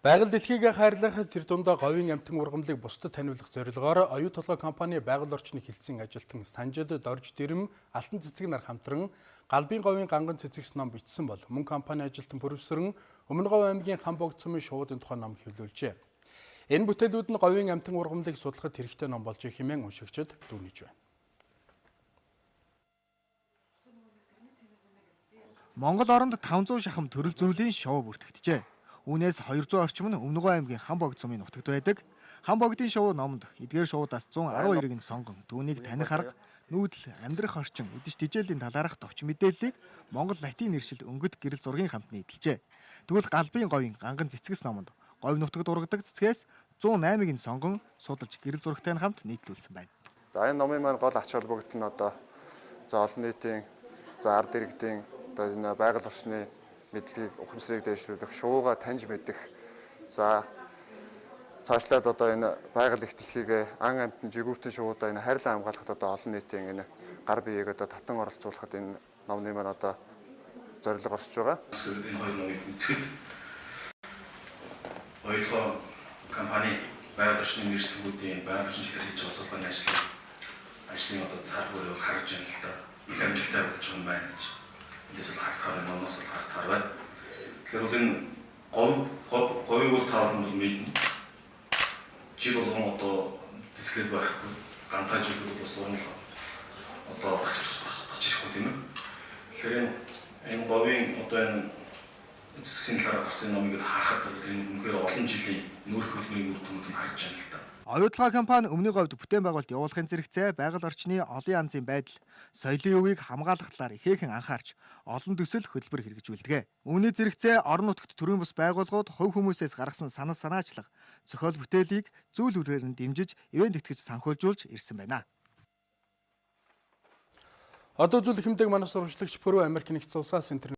Байгаль дэлхийг хайрлах, тэр дундаа говийн амьтан ургамлыг бусдад таниулах зорилгоор Оюу толгой компани байгаль орчныг хилцэн ажилтан Санжид Дорж Дэрэм Алтан цэцэг нар хамтран Галбын говийн ганган цэцэгс ном бичсэн бол мөн компани ажилтан профессор Өмнө Говь аймгийн Хан богд сумын шувуудын тухай ном хэвлүүлжээ. Энэ бүтээлүүд нь говийн амьтан ургамлыг судлахад хэрэгтэй ном болж хэмээн уншигчид дүгнэж байна. Монгол оронд 500 шахам төрөл зүйлийн шоу бүртгэгджээ. Үүнээс 200 орчим нь Өмнө Говь аймгийн Хан богд сумын нутагт байдаг. Хан богдын шувуу номонд эдгээр шувуудаас 112-ыг нь сонгон түүнийг таних арга, нүүдэл, амьдрах орчин, идэж тэжээлийн талаарх товч мэдээллийг монгол латин нэршил өнгөт гэрэл зургийн хамт нийтэлжээ. Тэгвэл Галбын говийн ганган цэцгэс номонд говь нутагт ургадаг цэцгээс 108-ыг нь сонгон судалж гэрэл зурагтай нь хамт нийтлүүлсэн байна. За, энэ номын маань гол ач холбогдол нь одоо за олон нийтийн, за ард иргэдийн одоо энэ байгаль орчны мэдлэгийг, ухамсарыг дэвшүүлэх, шувуугаа таньж мэдэх, за цаашлаад одоо энэ байгаль их дэлхийг ан амьтан жигүүртэн шувуудаа энэ хайрлан хамгаалахад одоо олон нийтийн энэ гар биеийг одоо татан оролцуулахад энэ номны маань одоо зорилго оршиж байгаа. Энэ хоёр номыг үзэхэд Оюу толгой компани байгаль орчны нэршлэгүүдийн байгаль орчин чихэр хийж байгаа судалгааны ажлын одоо цар хүрээ бол харагдж байна л да. Их амжилттай болж байгаа юм байна гэж. Эндээс бол харахаар, номоос бол харахаар байна. Тэгэхээр бол энэ говь говь говийг бол та бүхэн бол мэднэ. Жил болгон одоо тэсгэлээд байхгүй. Гантай жилүүд бас уран одоо тачирхгүй, тийм ээ. Тэгэхээр энэ говийн одоо энэ зэсгийн талаар гарсан номыг харахад бол энэ үнэхээр олон жилийн нүүр хөдөлмөрийн үр дүнг нь харагдаж байна л да. Оюу толгой компани Өмнө Говьд бүтээн байгуулалт явуулахын зэрэгцээ байгаль орчны олон янзын байдал, соёлын өвийг хамгаалах талаар ихээхэн анхаарч олон төсөл хөтөлбөр хэрэгжүүлдэг. Үүний зэрэгцээ орон нутагт төрийн бус байгууллагууд хувь хүмүүсээс гаргасан санал санаачлага, зохиол бүтээлийг зүйл үрээр нь дэмжиж, ивээн тэтгэж санхүүжүүлж ирсэн байна. Одоо үзүүлэх хэмдэг манай сурвалжлагч Пүрүү Америк нэгдсэн улсаас интернет